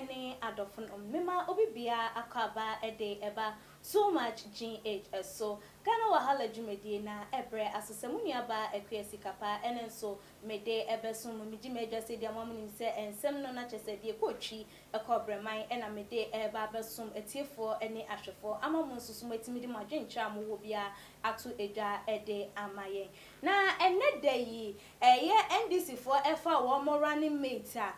ne adɔfonom, mema obi biara akwaaba de ɛba Too Much GH so. Ghana Wahala dwumadie na ɛbrɛ aso sɛ mo nuabaa Akua Sikapa ɛno nso mede ɛbɛsom mo. Megye m'adwa sɛ deɛ mo a monim sɛ nsɛm no na kyerɛ sɛ deɛ ɛkɔ twi ɛkɔ brɛman ɛna mede ɛreba abɛsom atiefoɔ ne ahwɛfoɔ ama mo nso so moatumi de mo adwenkyerɛ a mowɔ biara ato dwa de ama yɛn. Na ɛnnɛ da yi ɛyɛ NDC foɔ ɛfa wɔn running mate a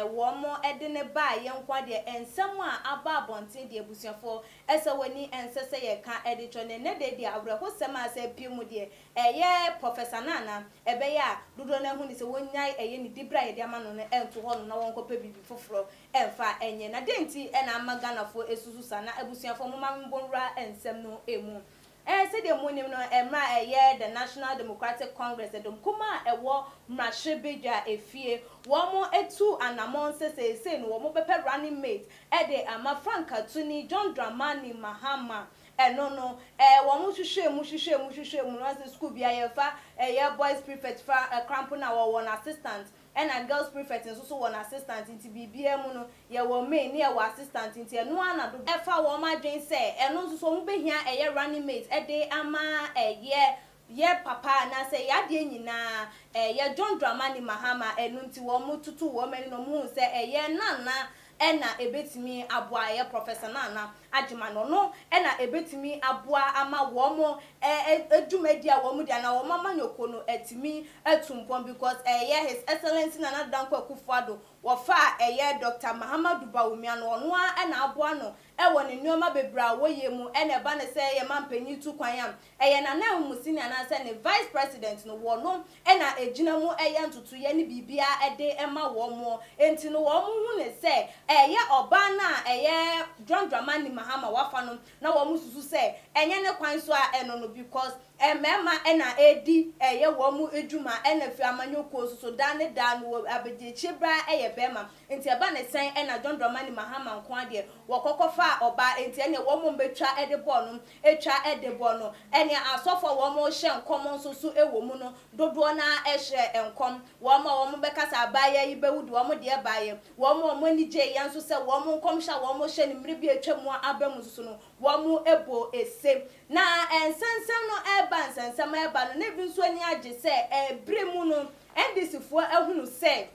wɔn de no baeɛ nko ara deɛ, nsɛm a aba abɔnten deɛ, abusuafoɔ, ɛsɛ w'ani ɛnsɛ sɛ yɛka de kyerɛ. Na ɛnnɛ da yi deɛ, awerɛhosɛm a sɛ apue mu deɛ, ɛyɛ Professor Nana, ɛbɛyɛ a dodoɔ no ahu ne sɛ wɔnnyae ɛyɛ ne diberɛ a yɛde ama no no nto hɔ nom na wɔnkɔpɛ biribi foforɔ mfa nyɛ. Na dɛn nti na ama Ghanafoɔ asusu saa? Na abusuafoɔ, momma memmɔ nwura nsɛm no mu. Sɛdeɛ monim no, mmerɛ a ɛyɛ The National Democratic Congress, ɛdɔm kumaa a ɛwɔ mmarahyɛbadwa efie, wɔn atu anamɔn sɛ seesei no wɔn bɛpɛ running mate de ama frankatuni John Dramani Mahama. Ɛno no, wɔn hwehwɛɛ mu hwehwɛɛ mu hwehwɛɛ mu no, wɔn sɛ sukuu biara yɛfa ɛyɛ boys prefect fa krampo no a wɔwɔ no assistant, ɛna girls prefect nso so wɔ no assistant, nti biribiara mu no yɛwɔ main ne yɛwɔ assistant, nti ɛno ara na dodo ɛfa wɔn adwene sɛ ɛno nso so wɔn bɛhia ɛyɛ running mate ɛde ama ɛyɛ yɛ papa anaasɛ yɛ adeɛ nyinaa ɛyɛ John Dramani Mahama. Ɛno nti wɔn tutu wɔn ani na wɔn hu sɛ ɛyɛ Nana ɛna ebetumi aboa, ɛyɛ Professor Nana Agyeman no ɛna ebetumi aboa ama wɔn dwumadi a wɔn di anaa wɔn amanyɔkuo no ɛtumi atu mpɔn, because ɛyɛ His Excellency Nana Dankwa Akufo-Addo wɔfa ɛyɛ Dr Mahamadu Bawumia no, ɔno ara ɛna aboa no ɛwɔ ne nneɛma bebree a wɔyɛ mu. Ɛna ɛba ne sɛ yɛ mampanyin tu kwan a, ɛyɛ Nana Ahumusini anaasɛ ne vice president no, wɔno ɛna egyina mu ɛyɛ ntotoyɛ ne biribiara ɛde ɛma wɔn mo. Nti no wɔn hu ne sɛ ɛyɛ ɔbaa no a ɛyɛ John Dramani Mahama wafa no na wɔn susu sɛ ɛnyɛ ne kwan so a ɛno no, because mmarima ɛna edi ɛyɛ wɔn mo adwuma, ɛna fi amanyɔkuo nso so daa ne daa no wɔ abadiakyire braa ɛyɛ bɛrima. Nti ɛba ne sɛn ɛna John Dramani Mahama nko adeɛ wɔkɔkɔ fa ɔbaa? Nti ɛnea wɔn mo bɛtwa ɛde bɔɔ no, atwa ɛde bɔ no, ɛnea asɔfo a wɔn hyɛ nkɔm nso so ɛwɔ mu no dodoɔ naa ɛhyɛ nkɔm. Wɔn a wɔn bɛkasa abaayewa yi bɛwu de wɔn deɛ baayɛ, wɔn a wɔn ani gye yɛn nso sɛ wɔn nkɔmhyɛ a wɔn hyɛ ne mmere bi atwa mu a aba mu nso so no, wɔn bɔ ese. Na nsɛnsɛm no ɛreba, nsɛnsɛm ɛreba no, na ebi nso ani agye sɛ ɛbere mu no NDC foɔ ahunu sɛ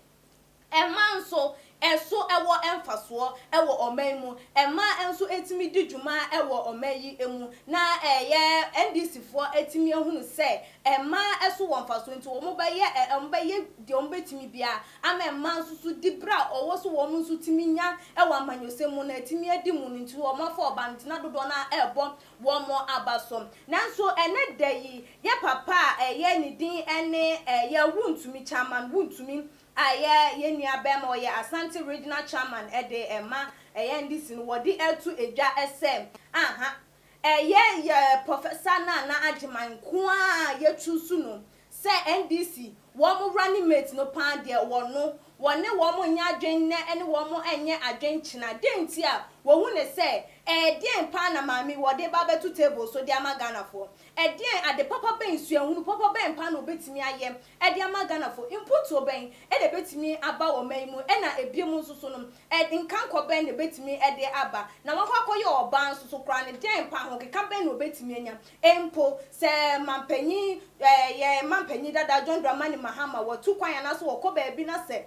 mmaa nso ɛso ɛwɔ mfasoɔ ɛwɔ ɔman mu, mmaa nso etumi di dwuma ɛwɔ ɔman yi mu, na ɛyɛ NDC foɔ etumi ahunu sɛ mmaa ɛso wɔ mfasoɔ, nti wɔn bɛyɛ deɛ wɔn bɛtumi bia ama mmaa nso so di bere a ɔwɔ so wɔn nso tumi nya ɛwɔ amanyɔsɛm mu na etumi adi mu no. Nti wɔn afɔ ɔbaa no, nti na dodoɔ no ɛrebɔ wɔn aba so. Nanso ɛnɛ da yi, yɛ papa a ɛyɛ ne din ɛne ɛyɛ Wuntumi, Chairman Wuntumi, a ɛyɛ yɛn nua bɛrima, ɔyɛ Asante Regional Chairman ɛde ɛma ɛyɛ NDC no, wɔde ɛto edwa ɛsɛ aha ɛyɛ yɛ Professor Nana Agyeman nko a yɛtu so no sɛ NDC wɔn running mate no paa deɛ, wɔn wɔne wɔn nyɛ adwen nnɛ ɛne wɔn nyɛ adwen kyena. Den nti a wɔhu ne sɛ ɛɛdeɛn paa na maame wɔde ba bɛto table so de ama Ghanafoɔ? Ɛdeɛn ade papa bɛn, suahunu papa bɛn paa na obetumi ayɛ ɛde ama Ghanafoɔ? Mputuo bɛn ɛna ebetumi aba wɔ man mu? Ɛna ebiem nso so no, nkankɔ bɛn na ebetumi ɛde aba? Na wɔakɔ akɔyɛ ɔbaa nso so koraa ne deɛn paa, ho keka bɛn na obetumi anya? Mpo sɛ mampanyin yɛ mampanyin dada John Dramani Mahama wɔtu kwan anaasɛ wɔkɔ baabi na sɛ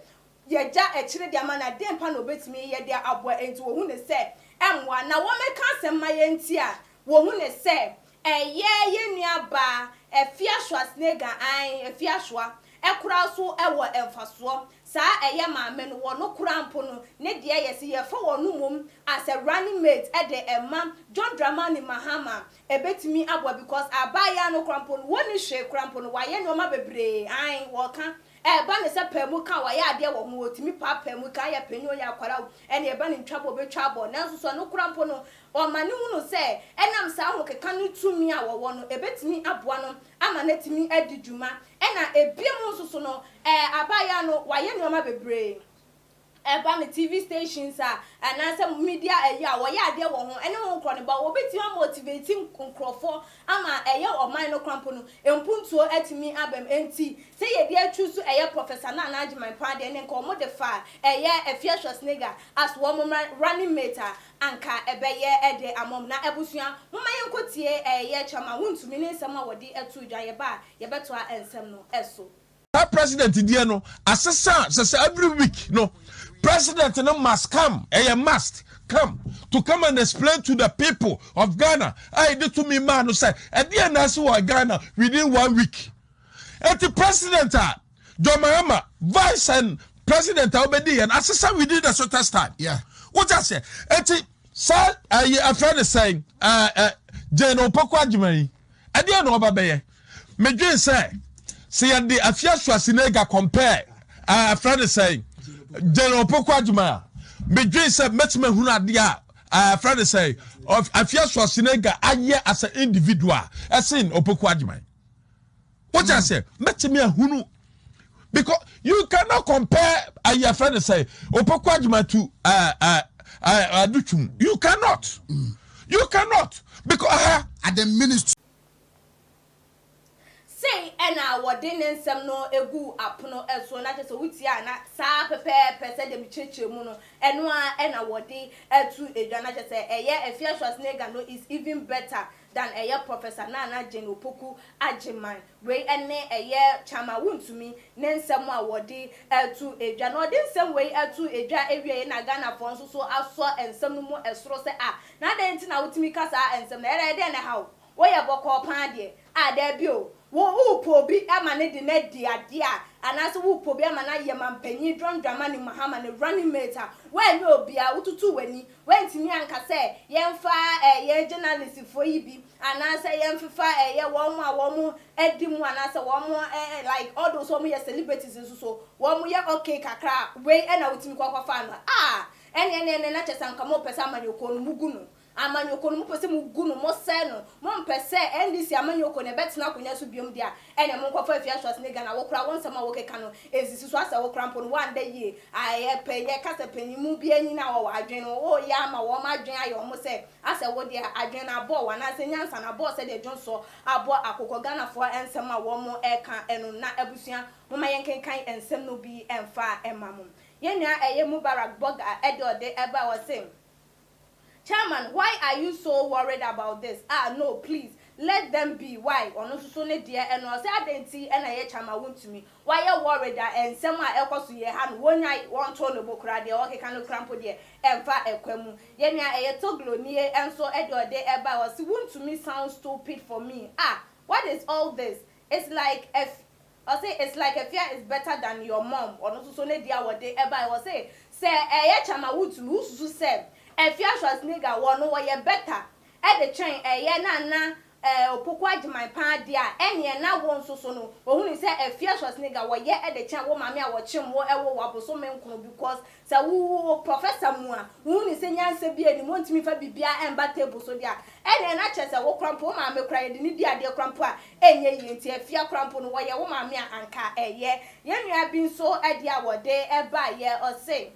yɛgya akyire de ama na deɛn pa na obetumi yɛ de aboa? Nti wɔhu ne sɛ ɛmmoa na wɔmɛka asɛm ma yɛn ti a wɔhu ne sɛ ɛyɛ yɛn nua baa Afia Schwarzenegger an Afia Schwar ɛkora so ɛwɔ mfasoɔ saa. Ɛyɛ maame no wɔ no kora mpo no ne deɛ yɛ sɛ yɛfa wɔn no mom as a running mate ɛde ɛma John Dramani Mahama, ebetumi aboa, because abaayewa no kora mpo no wɔn ni hwee kora mpo no, wayɛ nneɛma bebree an wɔka ɛba ne sɛ pɛɛ mu ka wayɛ adeɛ wɔ ho, wɔtumi paapaa mu ka ayɛ panyin, ɔyɛ akwara o, ɛne ɛba ne ntwa bɔ obetwa abɔ. Nanso so ɛno kora mpo no ɔma ne hunu sɛ ɛnam saa ahokeka no tumi a wɔwɔ no ebetumi aboa no ama n'atumi adi dwuma. Ɛna ebiem nso so no, abaayewa no wayɛ nneɛma bebree. Ɛba no TV stations a anaasɛ media ayi a wɔyɛ adeɛ wɔ ho ɛne ho nkorɔ no ba wɔbɛtumi amotivate nkorɔfoɔ ama ɛyɛ ɔman no koraa mpo no mpuntuo atumi aba mu. Enti sɛ yɛde atwi so ɛyɛ Professor Nana Agyeman paa deɛ ne nka wɔn de fa ɛyɛ Afia Schwarzenegger as wɔn running mate a anka ɛbɛyɛ ɛde ama wɔn. Na abusua, momma yɛnkɔ tie ɛyɛ Chairman Wontumi ne nsɛm a wɔde ato dwa. Yɛba a yɛbɛtoa nsɛm no so. Saa president deɛ no asesa sɛ sɛ every week no president no must come, ɛyɛ must come to come and explain to the people of Ghana a yɛde tumi maa no sɛ ɛdeɛ na asi wɔ Ghana within one week. Eti president a John Mahama vice and president a wobɛdi yɛn asesa within the shortest time. Wogya sɛ eti saa ɛyɛ ɛfrɛ ne sɛn ɛɛ ɛ Jane Opoku Agyemang yi, ɛdeɛ na ɔba bɛyɛ? Medwen sɛ sɛ yɛde Afia Schwarzenegger compare ɛfrɛ ne sɛn Jane Opoku Agyemang a, medwen sɛ mɛtumi ahunu adeɛ a ɛfrɛ ne sɛn Afia Schwarzenegger ayɛ as an individual ɛsen Opoku Agyemang. Wogya sɛ mɛtumi ahunu because you cannot compare ɛyɛ fɛ ne sɛ Opoku Agyemang to Adutwum. You cannot. You cannot because at the ministry. Sei ɛna wɔde ne nsɛm no egu apono so, na kyerɛ sɛ wotie a na saa pɛpɛɛpɛ sɛdeɛ mekyerɛkyerɛ mu no, ɛno ara ɛna wɔde atu edwa, na kyerɛ sɛ ɛyɛ Afia Schwarzenegger no is even better than ɛyɛ Professor Nana Jane Opoku Agyemang. Wei ɛne ɛyɛ Chairman Wontumi ne nsɛm a wɔde atu edwa. Na ɔde nsɛm wei atu edwa awieɛ na Ghanafoɔ nso so asɔ nsɛm no mu ɛsoro sɛ, ah, na adɛn nti na wotumi ka saa nsɛm no? Ɛyɛ dɛn na ɛha wo? Woyɛ bɔkɔɔ paa deɛ a, daabi o. Wo worepɛ obi ama no de no adi adeɛ a, anaasɛ worepɛ obi ama no ayɛ mampanyin John Dramani Mahama ne running mate a, woanyɛ obiara, wotutuu w'ani. Woantumi anka sɛ yɛmfa ɛyɛ journalistfoɔ yi bi anaasɛ yɛmfefa ɛyɛ wɔn a wɔn adi mu anaasɛ wɔn like all those wɔn yɛ celebrities nso so, wɔn yɛ okay kakra a, wei ɛna wotumi kɔ kɔfaa no. Ah! Ɛneɛ ɛneɛ ɛneɛ na kyerɛ sɛ anka mopɛ sɛ amanyɔkuo no mugu no. Amanyɔkuo no, mopɛ sɛ mogu no, mosɛe no, mompɛ sɛ NDC amanyɔkuo no ɛbɛtena akonnwa so biom deɛ a, ɛneɛ monkɔfa Afia Schwarzenegger na wo koraa wo nsɛm a wokeka no ɛnsisi so, asɛ wo koraa mpo no woanda yie, a ɛyɛ yɛka sɛ panyinmu bi anyini a wɔwɔ adwene no, woyɛ ama wɔn adwene ayɛ wɔn sɛ asɛ wo deɛ adwene no abɔ wo anaasɛ nyansa no abɔ wo sɛdeɛ dwonsɔ abɔ akokɔ. Ghanafoɔ nsɛm a wɔn ɛka ɛno na abusua momma yɛnkenkan nsɛm no bi mfa mma mo. Yɛn nua ɛyɛ Mubarak Boga ɛde ɔde ɛba, ɔse, "Chairman, why are you so worried about this? Ah no, please let them be. Why?" Ɔno nso so ne deɛ ɛno ɔsɛ adɛn nti ɛna ɛyɛ Chairman Wontumi wayɛ worried a nsɛm a ɛkɔ so yɛ ha no wɔnyae wɔnto ne bo koraa, deɛ ɔkeka no koraa mpo deɛ ɛmfa ɛkwa mu. Yɛn nua ɛyɛ Toglo nie nso ɛde ɔde ɛba, ɔse, "Wontumi sound stupid for me. Ah, what is all this? It's like a ɔse it's like Afia is better than your mom." Ɔno nso so ne deɛ a wɔde ɛba, ɔse sɛ ɛyɛ Chairman Wontumi wosusu sɛ Afia Schwarzenegger wɔ no wɔyɛ better ɛde kyɛn ɛyɛ Nana Opoku Agyeman paa deɛ a, ɛneɛ na wo nso so no ohunu sɛ Afia Schwarzenegger wɔyɛ ɛde kyɛn wo maame a wɔkyem wo ɛwɔ wɔ abosome 9, because sɛ wo professor mu a wohunu sɛ nyansa bi anim wɔntumi fa biribiara ɛmba table so deɛ a, ɛneɛ na kyerɛ sɛ wo kora mpo wo maame kora yɛde ne di adeɛ kora mpo a ɛnyɛ yie, nti Afia kora mpo no wɔyɛ wo maame a anka ɛyɛ. Yɛn nua bi nso ɛdeɛ a wɔde ɛbaeɛ, ɔse,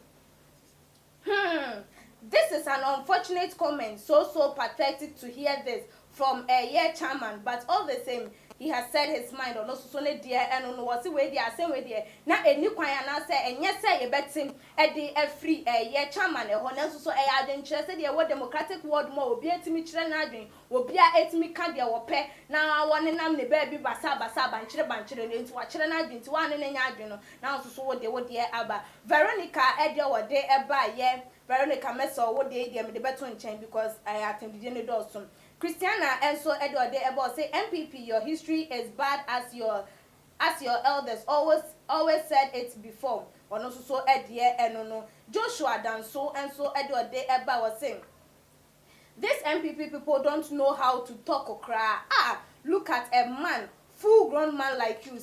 "This is an unfortunate comment. So, so pathetic to hear this from a year chairman, but all the same, he has said his mind." Ɔno nso so ne deɛ ɛno no wɔse wei deɛ asɛm wei deɛ na ɛni kwan anaasɛ ɛnyɛ sɛ yɛbɛte ɛde afiri ɛyɛ chairman ɛhɔ, nanso so ɛyɛ adwenkyerɛ sɛdeɛ ɛwɔ democratic world mu a obi etumi kyerɛ n'adwen, obi a etumi ka deɛ wɔpɛ na wɔnenam ne baabi basa basa bankyere bankyere no, nti wakyerɛ n'adwen, nti wɔn a ne nya adwen no na nso so wode wo deɛ aba. Veronica ɛdeɛ wɔde ɛba yɛ Veronica Mɛsɛ wo deɛ yi deɛ mede bɛto nkyɛn because ɛyɛ atɛmdidie ne dɔɔso. Christiana nso ɛde ɔde ɛbɔ, ɔsɛ, "NPP, your history is bad as your elders always said it before." Ɔno nso so ɛdeɛ ɛno no. Joshua Danso nso ɛde ɔde ɛba, ɔsɛ, "This NPP people don't know how to talk koraa. Ah, look at a man, full grown man like you,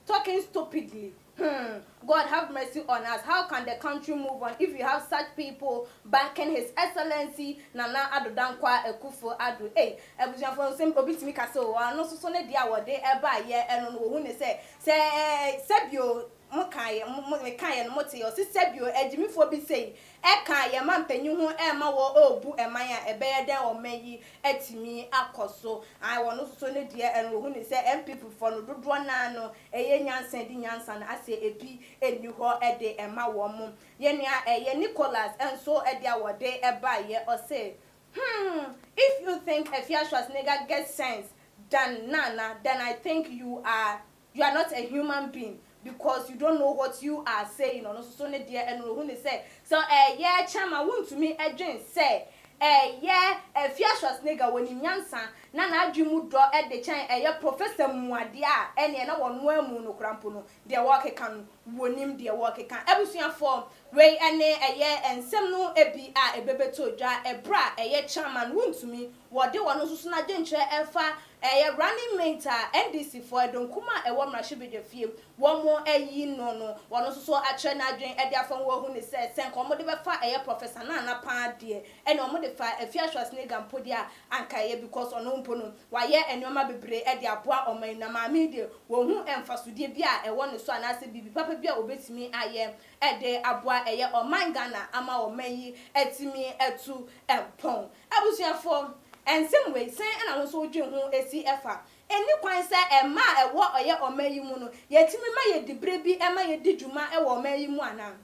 talking stupidly. God have mercy on us. How can the country move on if you have such people backing His Excellency Nana Addo Dankwa Akufo Addo?" Hey, abusuafo, nsɛm obi tumi kasa o, ɔno nso so ne deɛ a wɔde ɛba yɛ ɛno no, wɔhu ne sɛ sɛ sɛbio. Mo kaeɛ, mo, mo, mekaeɛ no moteeɛ. Ɔse sɛbio agyimifoɔ bi sei ɛka yɛn mampanyin ho ɛma wɔ ɔɔbu ɛman a, ɛbɛyɛ dɛn ɔman yi atumi akɔ so? Ae, wɔno nso so ne deɛ ɛno wɔhu ne sɛ NPP foɔ no dodoɔ naa no ɛyɛ nyansa di nyansa no asɛ ebi nni hɔ ɛde ɛma wɔn mo. Yɛn nua ɛyɛ Nicholas nso ɛde a wɔde ɛbaeɛ, ɔse, Hmm, if you think Afia Schwarzenegger gets sense than Nana, then I think you are not a human being because you don't know what you are saying. Ɔno nso so ne deɛ ɛno ohu ne sɛ sɛ ɛyɛ Chairman Wontumi ɛdwen sɛ ɛyɛ Afia Schwarzenegger wɔ ne nyansa na n'adwe mu dɔ ɛde kyɛn ɛyɛ Professor Mmuadeɛ a, ɛneɛ na wɔn amu no kora mpo no deɛ wɔrekeka no wɔnim deɛ wɔrekeka. Abusuafoɔ, wei ɛne ɛyɛ nsɛm no ebi a ɛbɛbɛtɔ dwa ɛberɛ a ɛyɛ Chairman Wontumi wɔde wɔn nso so n'adwenkyerɛ ɛfa ɛyɛ running mate a NDC foɔ ɛdɔnkum a ɛwɔ mmarahyɛbadwa fie wɔn mo ayi no, wɔn nso so akyerɛ n'adwen ɛde afa wɔn ahu ne sɛ nka wɔn de bɛfa ɛyɛ Professor Nana paa deɛ, ɛna wɔn de fa Afia Schwarzenegger mpo deɛ a, anka ɛyɛ, because ɔno mpo no wayɛ nneɛma bebree ɛde aboa ɔman yi, na maame deɛ wɔn ho mfasodeɛ bi a ɛwɔ ne so anaasɛ biribi papa bi a obetumi ayɛ ɛde aboa ɛyɛ ɔman Ghana ama ɔman yi ɛtumi ɛtu ɛmpɔn. Abusuafoɔ, nsɛm wei sɛn ɛna wɔn nso dwe ho esi ɛfa ɛni kwan sɛ ɛma a ɛwɔ ɔyɛ ɔman yi mu no yɛtumi ma yɛ dibere bi ɛma yɛdi dwuma ɛwɔ ɔman yi mu anaa?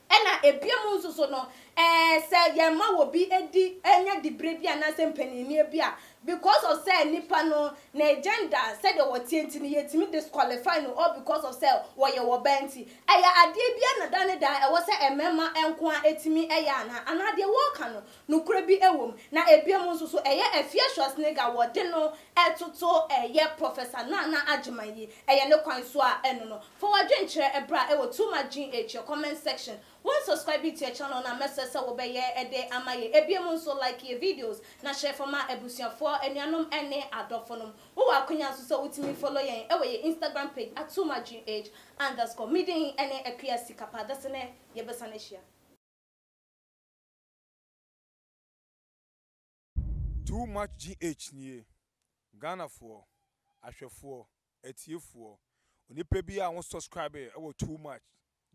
Ɛna ebiem nso so no, sɛ yɛn ma wɔ bi edi ɛnya dibere bi anaasɛ mpanyinie bi a, because of sɛ nipa no na gender sɛdeɛ wɔtie nti no yɛtumi disqualify no, all because of sɛ wɔyɛ wɔ bɛn nti, ɛyɛ adeɛ bi na da ne da ɛwɔ sɛ mmarima nko a etumi ɛyɛ anaa deɛ wɔɔka no nukuri bi ɛwɔ mu? Na ebiem nso so ɛyɛ Afia Schwarzenegger wɔde no ɛtoto ɛyɛ Professor Nana Agyeman yi, ɛyɛ ne kwan so a ɛno no fa wadwenkyerɛ ɛbra ɛwɔ Too Much GH comment section. Wɔn subscribe to your channel na mɛsɛ sɛ wɔbɛyɛ ɛde ama yɛ. Ebiem nso, like yɛ videos na share fama abusuafoɔ, anuanom ɛne adɔfo nom. Wowɔ akonya nso sɛ wotumi follow yɛn ɛwɔ yɛ Instagram page at Too Much GH_. Meeting ɛne Akua Sikapa dasene yɛbɛsan ahyia. Too Much GH nie. Ghanafoɔ, ahwɛfoɔ, atiefoɔ, onipa bi a wɔn subscribe ɛwɔ Too Much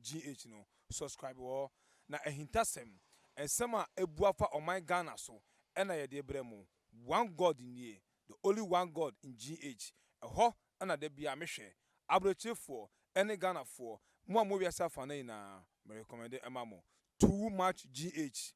GH no, subscribe wɔ na ahintasɛm, nsɛm a ebu afa ɔman Ghana so ɛna yɛde brɛ mu. One God nie, the only one God in GH. Ɛhɔ ɛna da bi a mehwɛ. Aburokyerefoɔ ɛne Ghanafoɔ, mo a mo wiase afa no nyinaa, mɛ recommend ɛma mo Too Much GH.